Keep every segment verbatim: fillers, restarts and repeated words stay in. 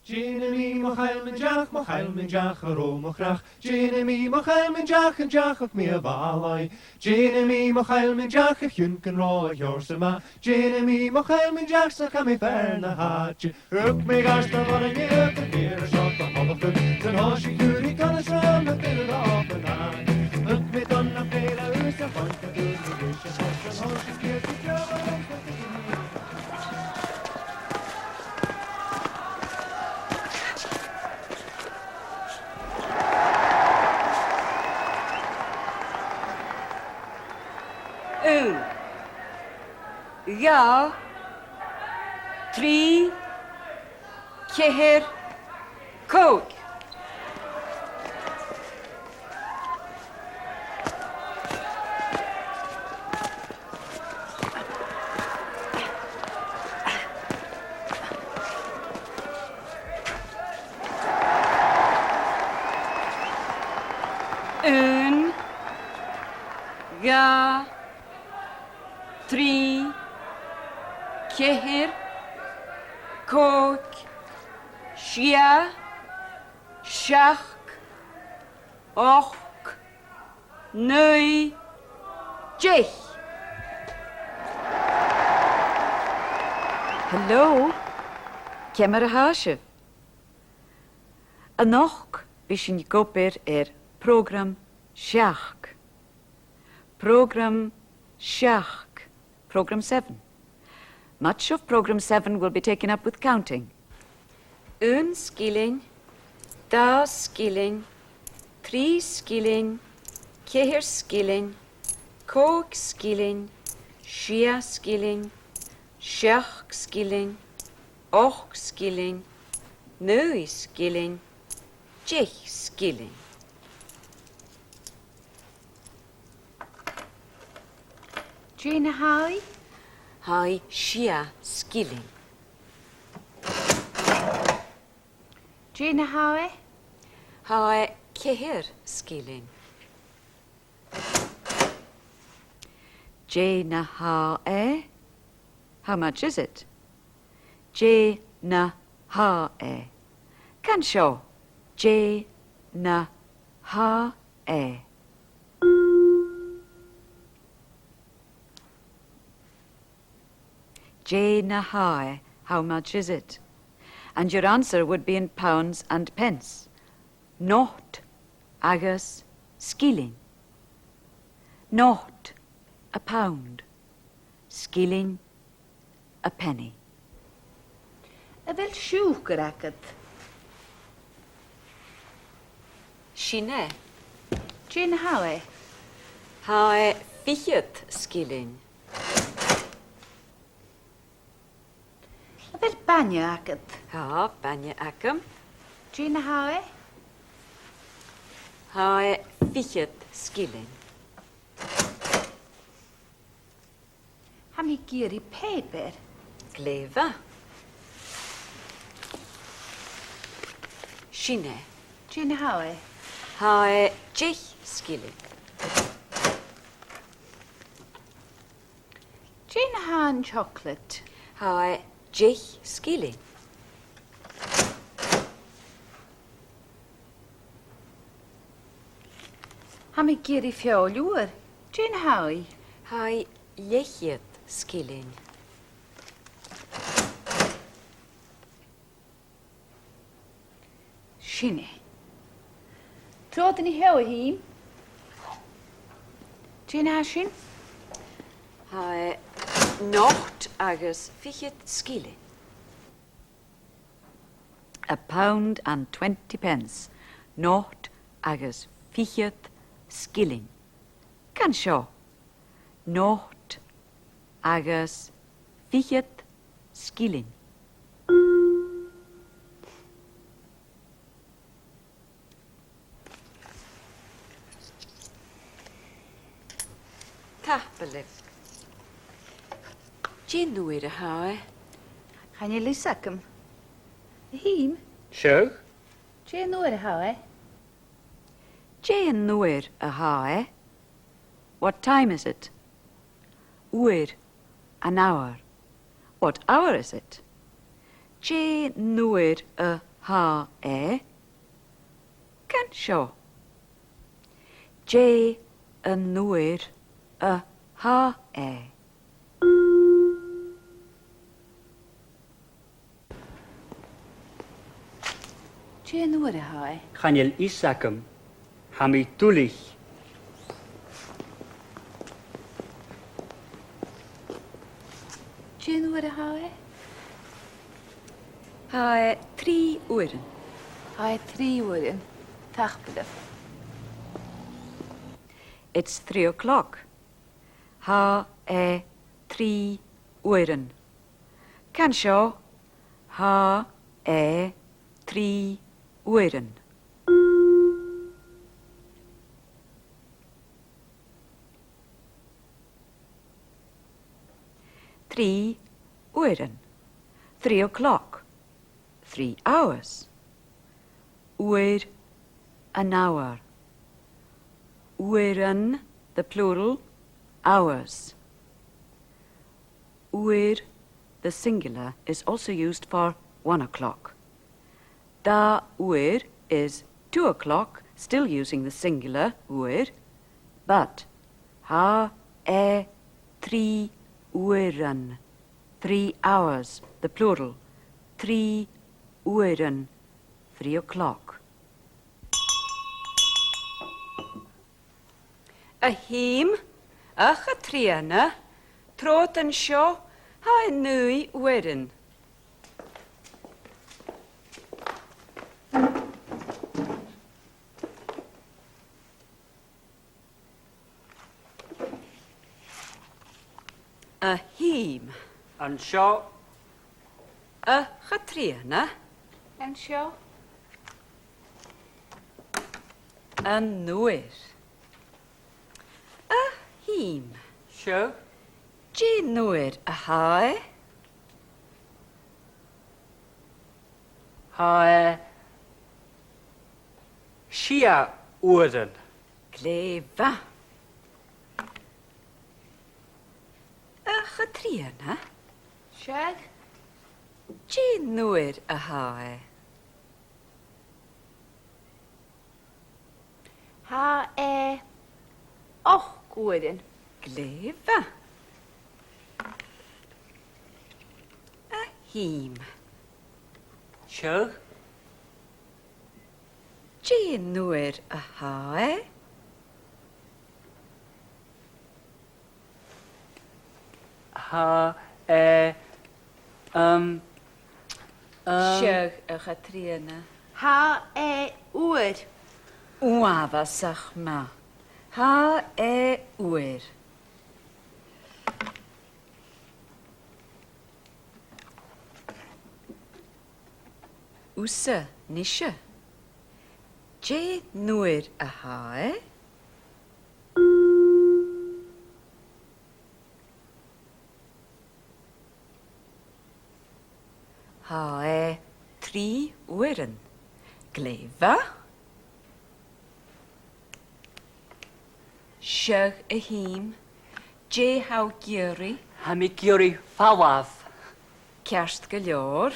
Dèanamaid mo chaill mun deach, mo chaill mun deach, a rò mo chreach. Dèanamaid mo chaill mun deach, an deach mi a' bhàlaidh. Dèanamaid mo chaill mun deach, a chionn gun robh a sheòrsa math. Dèanamaid mo chaill mun deach, 's cha bhi fear na h-àite. Rug mi gart na bhon an iad a bhìr a shot a holachd. San hoisig cùrraidh gun a sram a bhìr a open eye. Rug mi don na féile ús a chonta dús a dhúis a chonta san hoisig cùrraidh gun a sram a bhìr a Aon, dhà, trì, ceithir, còig. Aon, dhà, trì, ceithir, còig, sia, seachd, ochd, naoi, deich. Hello. Ciamar a tha sibh? A-nochd bidh sinn ag obair air prògram seachd. Prògram seachd. Program seven. Much of program seven will be taken up with counting. Aon sgillinn, dà sgillinn, trì sgillinn, ceithir sgillinn, còig sgillinn, sia sgillinn, seachd sgillinn, ochd sgillinn, naoi sgillinn, deich sgillinn. Dè na tha i? Tha i sia sgillinn. Dè na tha e? Tha e ceithir sgillinn. Dè na tha e? How much is it? Dè na tha e? Can seo. Dè na tha e? Dè na tha e? How much is it? And your answer would be in pounds and pence. Not agus sgillinn. Not, a pound. Sgillinn, a penny. A bheil siùcar agad? Sin e. Dè na tha e? Tha e fichead sgillinn. A bheil bainne agad? Tha bainne agam. Dè na tha e? Tha e fichead sgillinn. Tha mi ag iarraidh pàipear. Glè mhath. Sin e. Dè na tha e? Tha e deich sgillinn. Dè na tha an teòclaid? Tha e deich sgillinn. Tha mi ag iarraidh feòil fhuar. Dè na tha i? Tha i leth-cheud sgillinn. Sin e. Trobhad an seo, a Shìm. Dè na tha sin? Tha e not agus fichead sgillinn. A pound and twenty pence. Not agus fichead sgillinn. Can seo. Not agus fichead sgillinn. Tapadh leibh. Dè an uair a tha e? Chan eil fhios agam. A Shìm? Seadh? Dè an uair a tha e? Dè an uair a tha e? What time is it? Uair, an hour. What hour is it? Dè an uair a tha e? Can seo. Dè an uair a tha e? Dè an uair a tha e? Chan eil fhios agam. Tha mi duilich. Dè an uair a tha e? Tha e trì uairean. Tha e trì uairean. Tapadh leibh. It's three o'clock. Tha e trì uairean. Can seo. Tha e trì uairean. Trì uairean. Three o'clock. Three hours. Uair, an hour. Uairean, the plural, hours. Uair, the singular, is also used for one o'clock. Dà uair is two o'clock, still using the singular, uair, but tha e trì uairean, three hours, the plural, trì uairean, three o'clock. A Shìm, a Chatrìona, trobhad an seo, tha e naoi uairean. A Shìm. An seo. A Chatrìona. An seo. An uair. A Shìm. Seo. Dè an uair a tha e? Tha e sia uairean. Glè mhath. A Chatrìona? Seadh? Dè an uair a tha e? Tha e ochd uairean. Glè mhath. A Shìm. Seo. Dè an uair a tha e? Tha e, um, um, Seo, a Chatrìona. Tha e fuar. Uabhasach math. Tha e fuar. Thusa, a-nise. Dè an uair a tha e? Tha e trì uairean. Glè mhath. Seo, a Shìm. Dè tha thu ag iarraidh? Tha mi ag iarraidh falbh. Ceart gu leòr.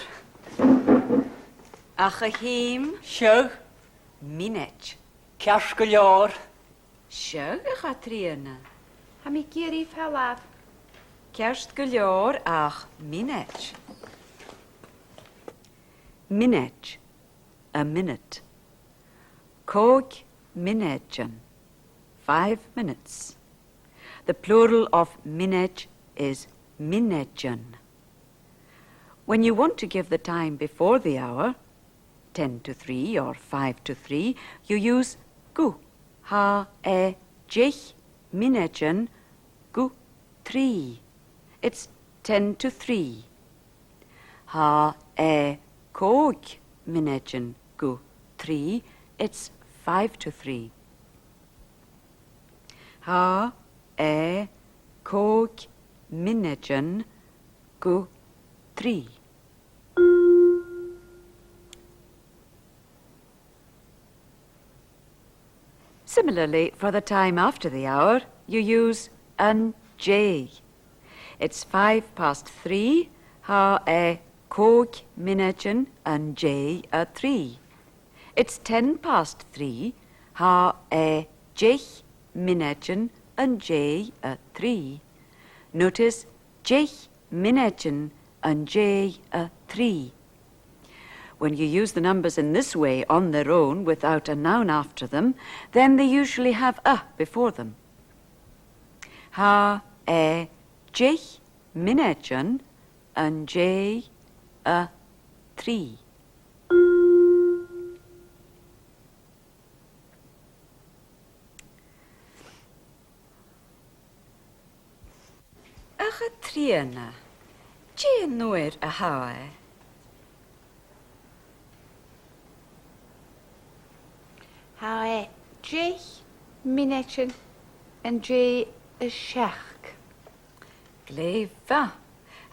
Ach, a Shìm? Seo. Mionaid. Ceart gu leòr. Seo, a Chatrìona. Tha mi ag iarraidh falbh. Ceart gu leòr, ach mionaid. Mionaid. A minute. Còig mionaidean. Five minutes. The plural of mionaid is mionaidean. When you want to give the time before the hour, ten to three or five to three, you use gu. Tha e deich mionaidean gu trì. It's ten to three. Tha e còig mionaidean gu trì. It's five to three. Tha e còig mionaidean gu trì. Similarly, for the time after the hour, you use an dèidh. It's five past three, tha e còig mionaidean an dèidh a trì. It's ten past three. Tha e deich mionaidean an dèidh a trì. Notice, deich mionaidean an dèidh a trì. When you use the numbers in this way on their own without a noun after them, then they usually have a before them. Tha e deich mionaidean an dèidh a trì. A Chatrìona, dè an uair a tha e? Tha e deich mionaidean an dèidh a seachd. Glè mhath.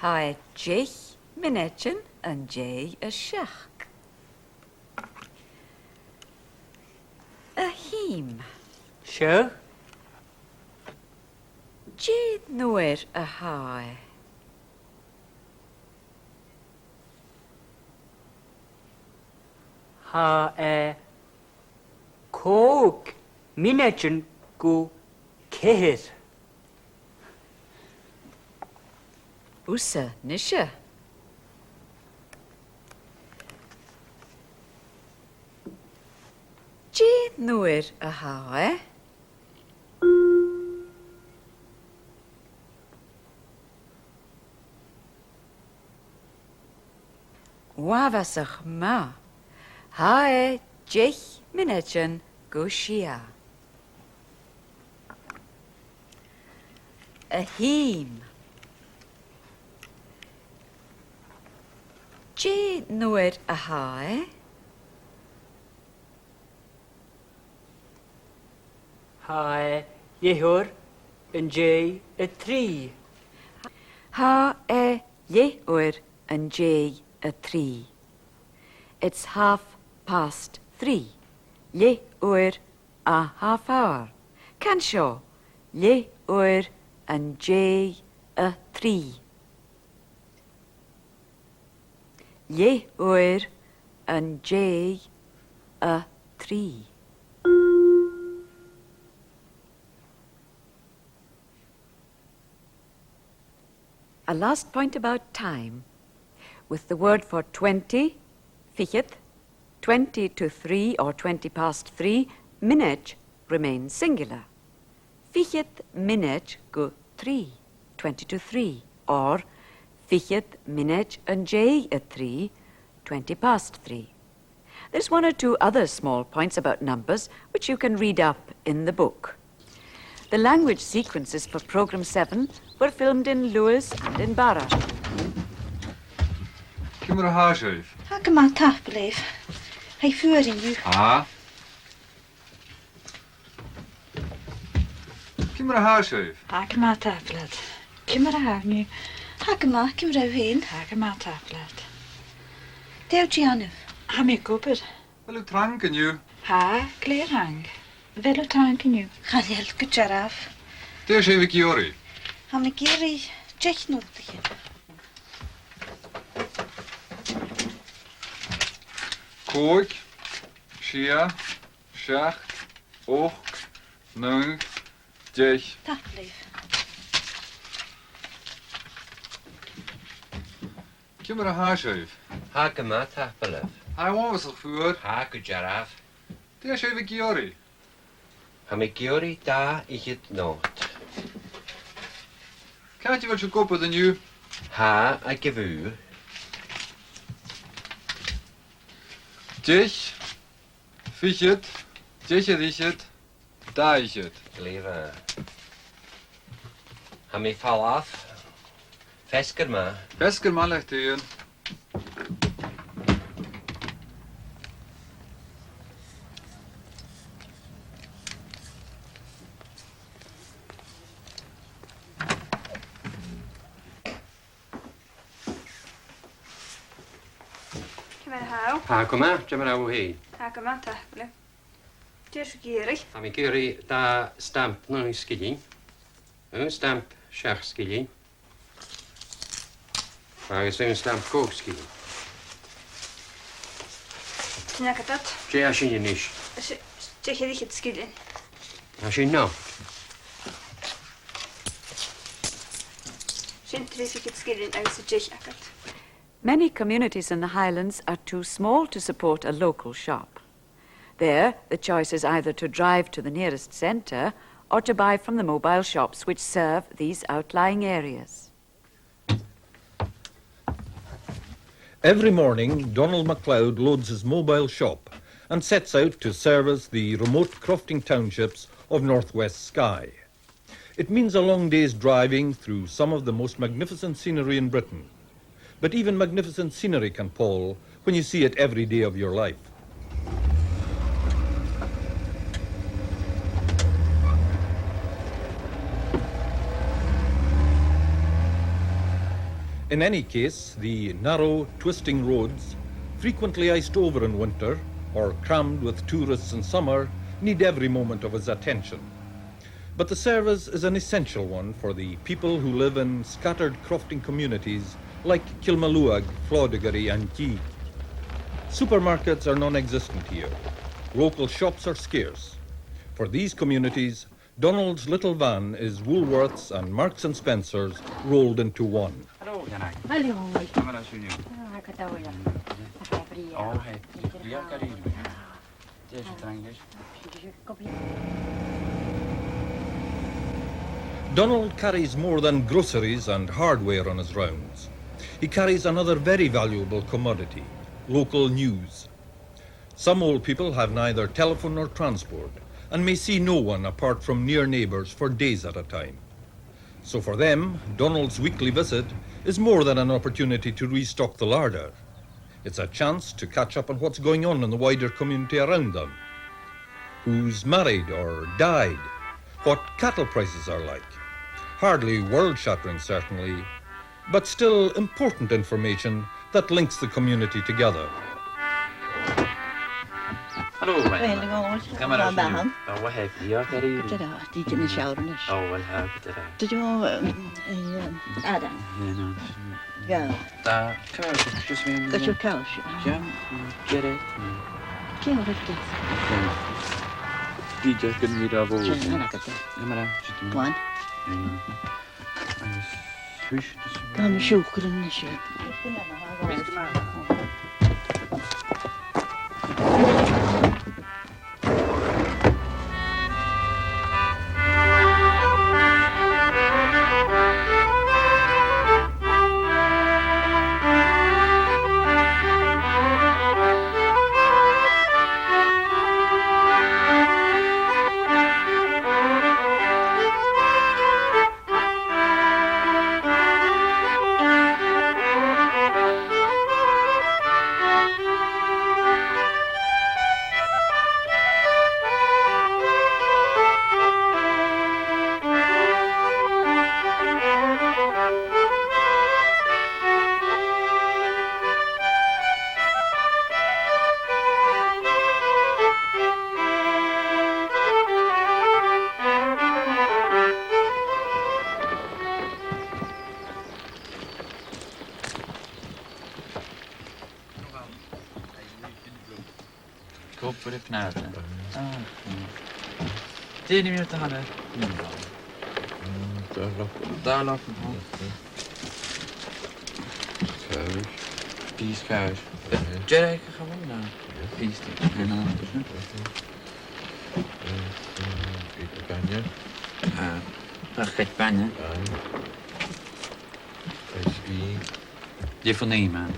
Tha e deich mionaidean an dèidh a seachd. A Shìm. Seadh? Dè an uair a tha e? Tha e còig mionaidean gu ceithir. Thusa a-nise. Dè an uair a tha e? Uabhasach math. Tha e deich mionaidean gu sia. A Shìm. Dè an uair a tha e? Tha e leth-uair an dèidh a trì. Tha e leth-uair an dèidh a trì. It's half past three. Leth-uair, a half hour. Can seo, leth-uair an dèidh a trì. Leth-uair an dèidh a trì. A last point about time. With the word for twenty, fichead, twenty to three or twenty past three, mionaid remains singular. Fichead mionaid gu trì, twenty to three, or fichead mionaid an dèidh a trì, twenty past three. There's one or two other small points about numbers which you can read up in the book. The language sequences for programme seven were filmed in Lewis and in Barra. Ciamar a tha sibh? Tha gu math, tapadh leibh. Tha e fuar an-diugh. Ah. Ciamar a tha sibh? Tha gu math, tapadh leat. Ciamar a tha thu? Tha gu math, ciamar a tha thu fhèin? Tha gu math, tapadh leat. Dè tha thu a' dèanamh? Tha mi ag obair. A bheil thu trang an-diugh? Tha, glè thrang. A bheil thu trang an-diugh? Chan eil, gu dearbh. Dè tha sibh ag iarraidh? Tha mi ag iarraidh deich notaichean. Còig, sia, seachd, ochd, naoi, deich. Tapadh leibh. Ciamar a tha sibh? Tha gu math, tapadh leibh. Tha e uabhasach fuar. Tha, gu dearbh. Dè tha sibh ag iarraidh? Tha mi ag iarraidh dà fhichead not. Càit a bheil sibh ag obair an-diugh? Tha, aig a' bhùth. Deich, fichead, deich air fhichead, dà fhichead. Glè mhath. Tha mi a' falbh. Feasgar math. Feasgar math leat fhèin. Ciamar a tha thu? Tha gu math, ciamar a tha thu fhèin? Tha gu math, tapadh leibh. Dè tha sibh ag iarraidh? Tha mi ag iarraidh dà stamp naoi sgillinn. Aon stamp seachd sgillinn. Agus aon stamp Coke sgillinn. Sin agad iad. Dè tha sin a-nis? Is e, deich air fhichead sgillinn. Tha sin no? Sin trì fichead sgillinn agus an deich agad. Many communities in the Highlands are too small to support a local shop. There, the choice is either to drive to the nearest centre or to buy from the mobile shops which serve these outlying areas. Every morning, Donald MacLeod loads his mobile shop and sets out to service the remote crofting townships of northwest Skye. It means a long day's driving through some of the most magnificent scenery in Britain. But even magnificent scenery can pall when you see it every day of your life. In any case, the narrow, twisting roads, frequently iced over in winter or crammed with tourists in summer, need every moment of his attention. But the service is an essential one for the people who live in scattered crofting communities like Kilmaluag, Flodigarry and Jeek. Supermarkets are non-existent here. Local shops are scarce. For these communities, Donald's little van is Woolworths and Marks and Spencer's rolled into one. Hello, Danai. Hello. Ciamar a tha sibh an-diugh? Ah, gu dearbh. Mm. Ach, eh, brèagha. Oh, hey. Brèagha gu dearbh. Dè tha sibh a' dèanamh? Donald carries more than groceries and hardware on his rounds. He carries another very valuable commodity, local news. Some old people have neither telephone nor transport, and may see no one apart from near neighbours for days at a time. So for them, Donald's weekly visit is more than an opportunity to restock the larder. It's a chance to catch up on what's going on in the wider community around them. Who's married or died? What cattle prices are like? Hardly world-shattering, certainly, but still important information that links the community together. Hello, Wayne. Wayne, hello. Ciamar a tha sibh? Tha, what have you? Gu dearbh, dìreach an seo a-nis. Oh, well, how gu dearbh? Did you, um, eh, um, Adam? Yeah, no. Yeah. Tha, ciamar a tha sibh? Just me and... That's your couch. Yeah, mm, get it. Mm. Ciamar a tha sibh? Okay. Dìreach gun bhith a' bhò. Sure, I like it. Ciamar a tha sibh? Go on. Mm. Agus thuis, thuis. Tha mi siùcar a-nis. Copra pnata. Ah, mm. Dè an t-ainm a th' air? Mm, dà làmh. Dà làmh, aha. Càis. Pìos càis. Mhm. Deireadh a' chabhaig, no? Yes. Pìos de, no. Mhm. Eh, eh, bainne. Ah, bacadh bainne. Aye. Ice cream. Dè fon fheum, man?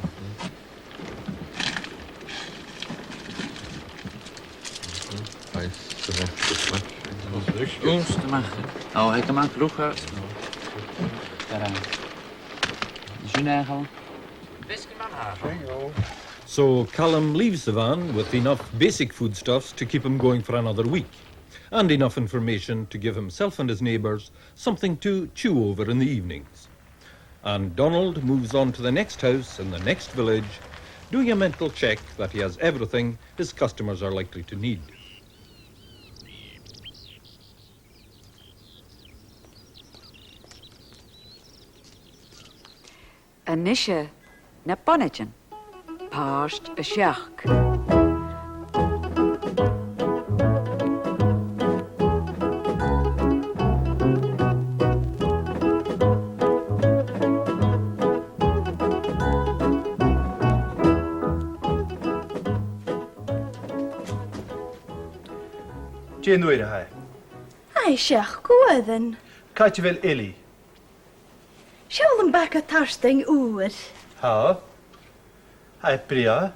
Ùst a-mach. Ò, tha e a-mach. Tara. Sin e, Calum. So Calum leaves the van with enough basic foodstuffs to keep him going for another week, and enough information to give himself and his neighbours something to chew over in the evenings. And Donald moves on to the next house in the next village, doing a mental check that he has everything his customers are likely to need. A-nise, na bonaidean. Pàirt a seachd. Dè an uair a tha e? Tha e seachd uairean. Càit a bheil Eilidh? Seall am baga tartain ùr. Tha. Tha e brèagha.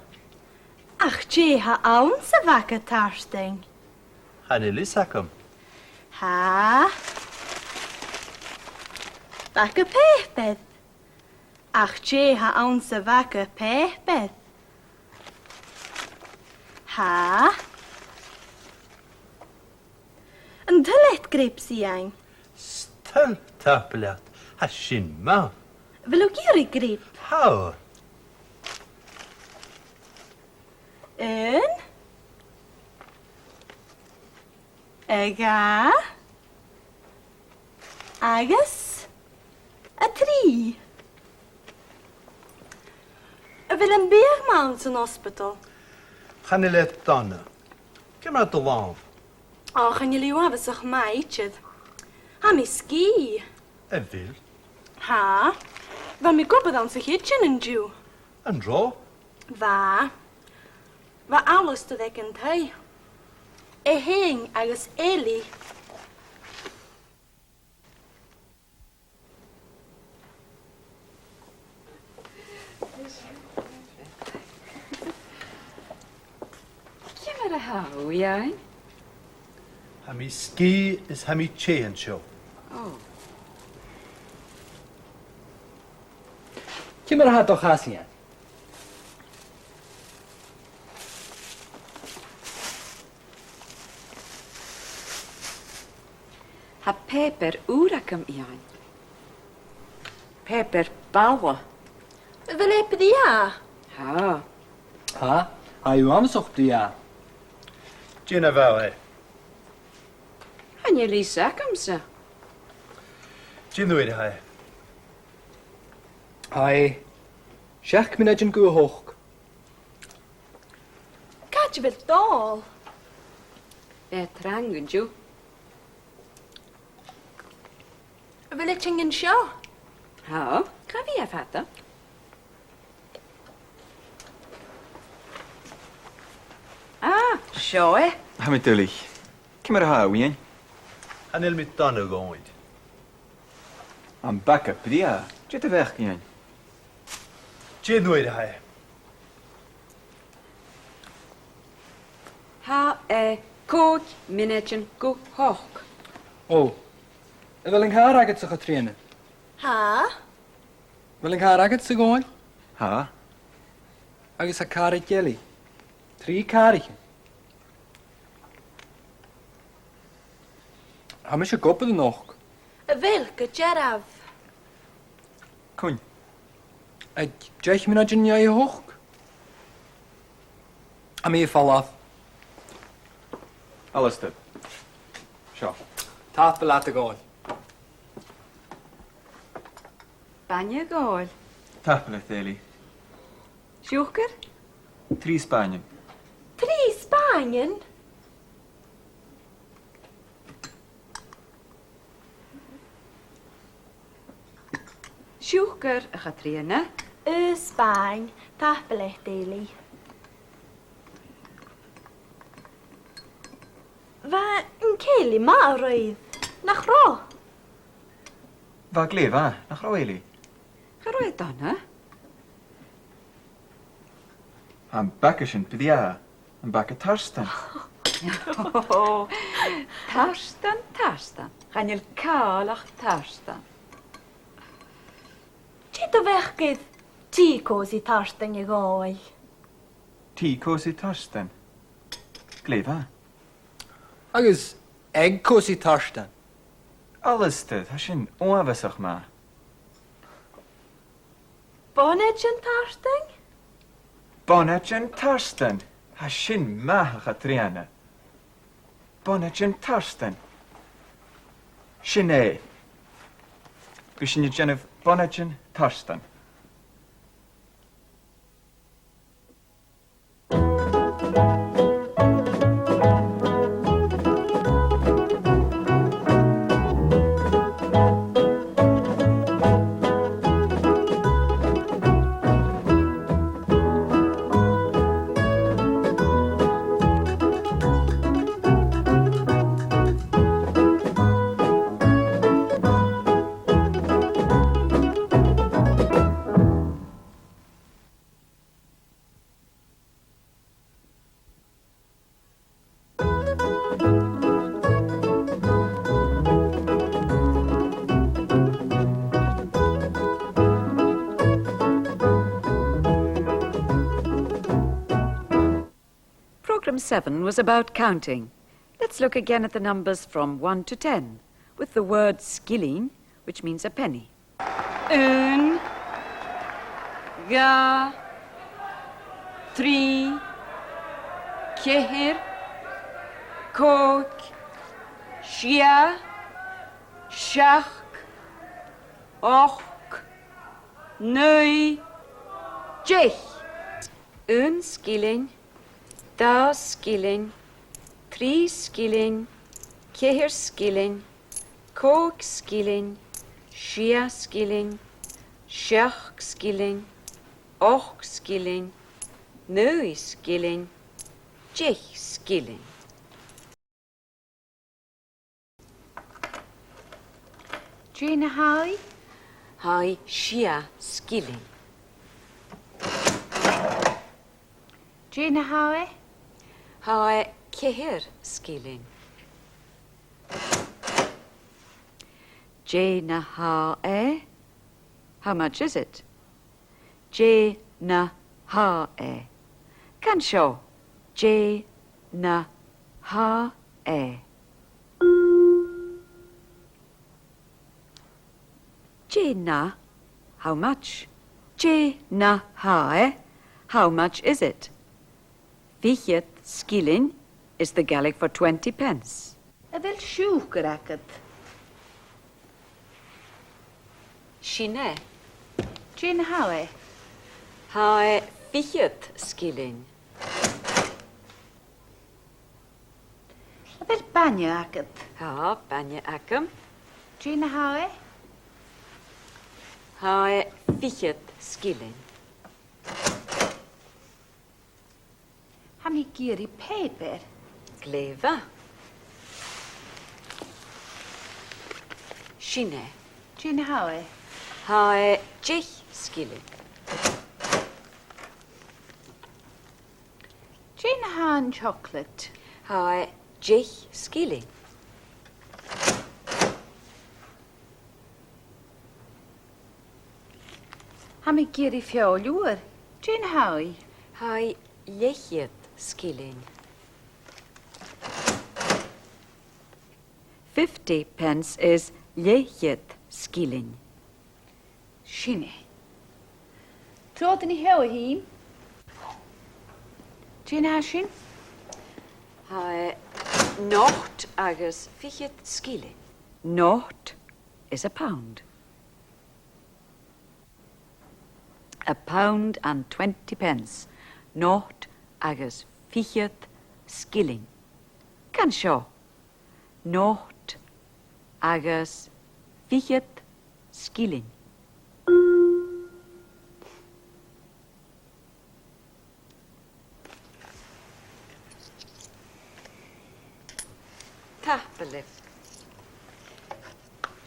Ach dè tha anns a' bhaga tartain? Chan eil fhios agam. Tha. Baga pàipeir. Ach dè tha anns a' bhaga pàipeir? Tha. An toil leat grapes, Iain? 'S toil, tapadh leat. Tha sin math. A bheil thu ag iarraidh grape? Tha. Aon. A dhà. Agus a trì. A bheil am biadh math anns an ospadal? Chan eil e dona. Ciamar a tha do làmh? Ò, chan eil i uabhasach math idir. Tha mi sgìth. A bheil? Tha. Bha mi ag obair anns a' chidsin an-diugh. An robh? Bha. Bha Alasdair aig an taigh. E fhèin agus Eilidh. Ciamar a tha thu, Iain? Tha mi sgìth is tha mi teth an seo. Ò. Ciamar a tha do chas, Iain? Tha pàipear ùr agam, Iain. Pàipear balla. A bheil e brèagha? Tha. Tha, tha e uabhasach brèagha. Dè na bha e? Chan eil fhios agamsa. Dè an uair a tha e? Tha e seachd mionaidean gu a h-ochd. Càit a bheil Dòmhnall? Bha e trang an-diugh. A bheil e a' tighinn an seo? Tha, cha bhi e fada. Ah, seo e. Tha mi duilich. Ciamar a tha thu, Iain? Chan eil mi dona, a Dhòmhnaill. Am baga brèagha. Dè do bheachd, Iain? Dè an uair a tha e? Tha e còig mionaidean gu ochd. Ò. A bheil an càr agadsa, a Chatrìona? Tha. A bheil an càr agadsa, a Dhòmhnaill? Tha. Agus tha càr aig Eilidh. Trì càraichean. Tha mise ag obair a-nochd. A bheil, gu dearbh? Cuin? Aig deich mionaidean an dèidh a h-ochd. Tha mi a' falbh. Alasdair. Seo. Tapadh leat, a Dhòmhnaill. Bainne, a Dhòmhnaill. Tapadh leat, Eilidh. Siùcar? Trì spàinean. Trì spàinean? Siùcar, a Chatrìona. Aon spàin, tapadh leat, Eilidh. Bha an cèilidh math a-raoir, nach robh? Bha, glè mhath, nach robh, Eilidh? Cha robh e dona. Am baga sin brèagha, am baga tartain. Tartan, tartan. Chan eil càil ach tartan. Dè do bheachd air tì còsaidh tartain, a Dhòmhnaill? Tì còsaidh tartain? Glè mhath. Agus egg còsaidh tartain? Alasdair, tha sin uabhasach math. Bonaidean tartain? Bonaidean tartain? Tha sin math, a Chatrìona. Bonaidean tartain. Sin e. Bidh sinn a' dèanamh bonaidean tartain. From seven was about counting. Let's look again at the numbers from one to ten, with the word sgillinn, which means a penny. Aon, dhà, trì, ceithir, còig, sia, seachd, ochd, naoi, deich. Aon sgillinn, dà sgillinn, trì sgillinn, ceithir sgillinn, còig sgillinn, sia sgillinn, seachd sgillinn, ochd sgillinn, naoi sgillinn, deich sgillinn. Dè na tha i? Tha i sia sgillinn. Dè na tha e? Tha e ceithir sgillinn. Dè na tha e? How much is it? Dè na tha e? Can seo. Dè na tha e? Dè na, how much? Dè na tha e? How much is it? Fichead sgillinn is the Gaelic for twenty pence. A bheil siùcar agad? Sin e. Dè na tha e? Tha e fichead sgillinn. A bheil bainne agad? Tha bainne agam. Dè na tha e? Tha e fichead sgillinn. Tha mi ag iarraidh pàipear. Glè mhath. Sin e. Dè na tha e? Tha e deich sgillinn. Dè na tha an teòclaid? Tha e deich sgillinn. Tha mi ag iarraidh feòil fhuar. Dè na tha i? Tha i leth-cheud sgillinn. Fifty pence is leth-cheud sgillinn. Sin e. Trobhad an seo, a Shìm. Dè na tha sin? Tha e not agus fichead sgillinn. Not is a pound. A pound and twenty pence. Not agus fichead sgillinn. Can seo. Not agus fichead sgillinn. Tapadh leibh.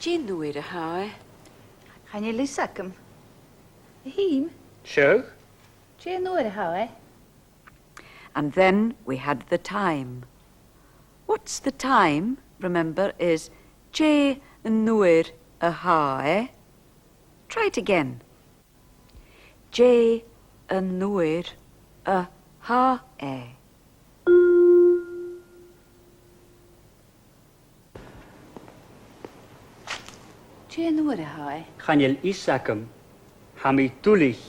Dè an uair a tha e? Chan eil fhios agam. A Shìm? Seadh? Dè an uair a tha e? And then we had the time. What's the time, remember, is dè an uair a tha e? Try it again. Dè an uair a tha e? Dè an uair a tha e? Chan eil fhios agam. Tha mi duilich.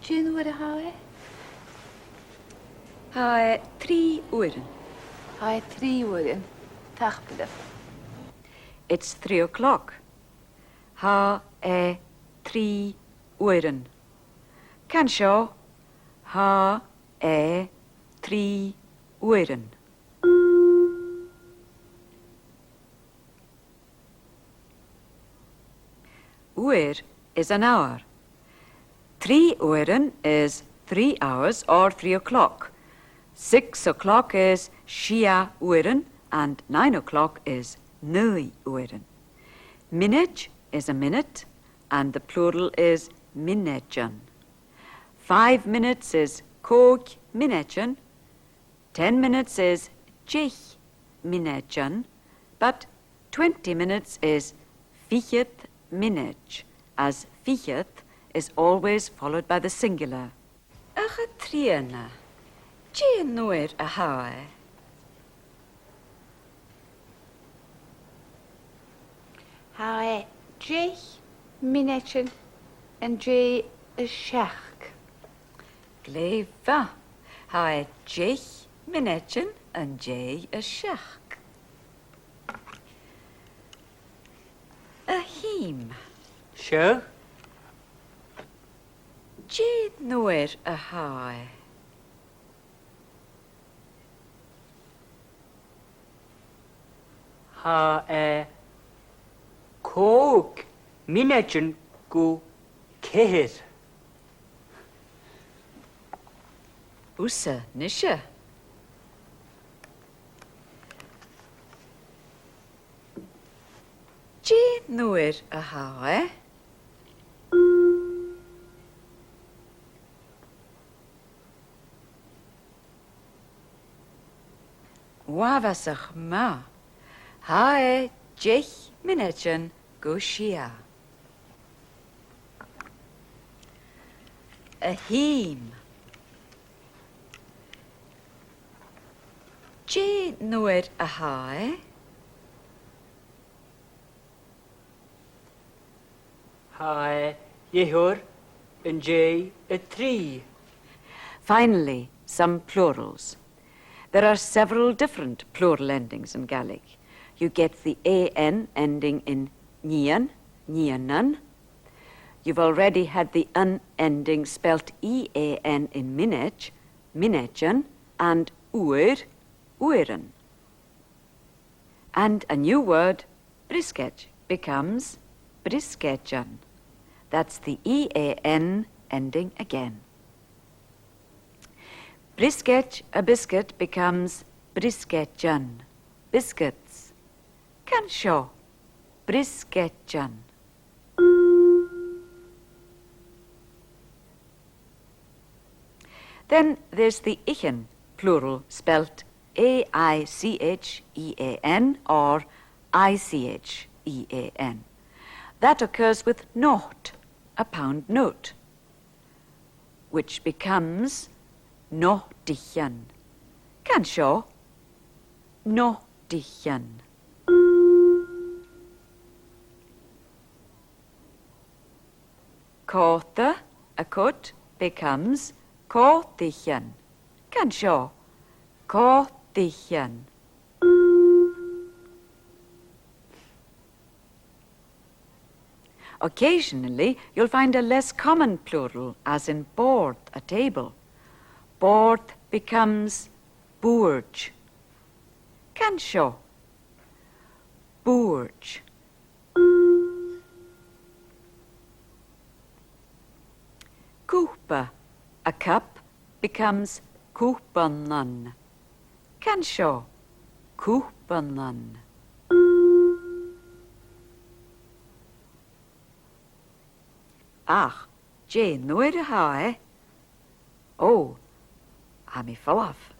Dè an uair a tha e? Tha e trì uairean. Tha e trì uairean. Tapadh leibh. It's three o'clock. Tha e trì uairean. Can seo. Tha e trì uairean. Uair is an hour. Trì uairean is three hours or three o'clock. Six o'clock is sia uairean and nine o'clock is naoi uairean. Mionaid is a minute and the plural is mionaidean. Five minutes is còig mionaidean. Ten minutes is deich mionaidean, but twenty minutes is fichead mionaid, as fichead is always followed by the singular. A Chatrìona, dè an uair a tha e? Tha e deich mionaidean an dèidh a seachd. Glè mhath. Tha e deich mionaidean an dèidh a seachd. A Shìm. Seadh? Dè an uair a tha e? Tha e còig mionaidean gu ceithir. Thusa a-nise. Dè an uair a tha e? Uabhasach math. Tha e deich mionaidean gu sia. A Shìm. Dè an uair a tha e? Tha e deicheamh an dèidh a trì. Finally, some plurals. There are several different plural endings in Gaelic. You get the A N ending in nighean, nigheanan. You've already had the an ending spelt E A N in mionaid, mionaidean, and uair, uairean. And a new word, briosgaid, becomes briosgaidean. That's the E A N ending again. Briosgaid, a biscuit, becomes briosgaidean, biscuits. Can seo, briosgaidean. Then there's the ichean, plural, spelt A I C H E A N or I C H E A N. That occurs with not, a pound note, which becomes notaichean. Can seo, notaichean. Còta, a coat, becomes còtaichean. Can seo, còtaichean. Occasionally, you'll find a less common plural, as in bòrd, a table. Bòrd becomes bùird. Can seo, bùird. Cupa, a cup, becomes cupannan. Can seo, cupannan. Ach, dè an uair a tha e? Ò, tha mi falamh.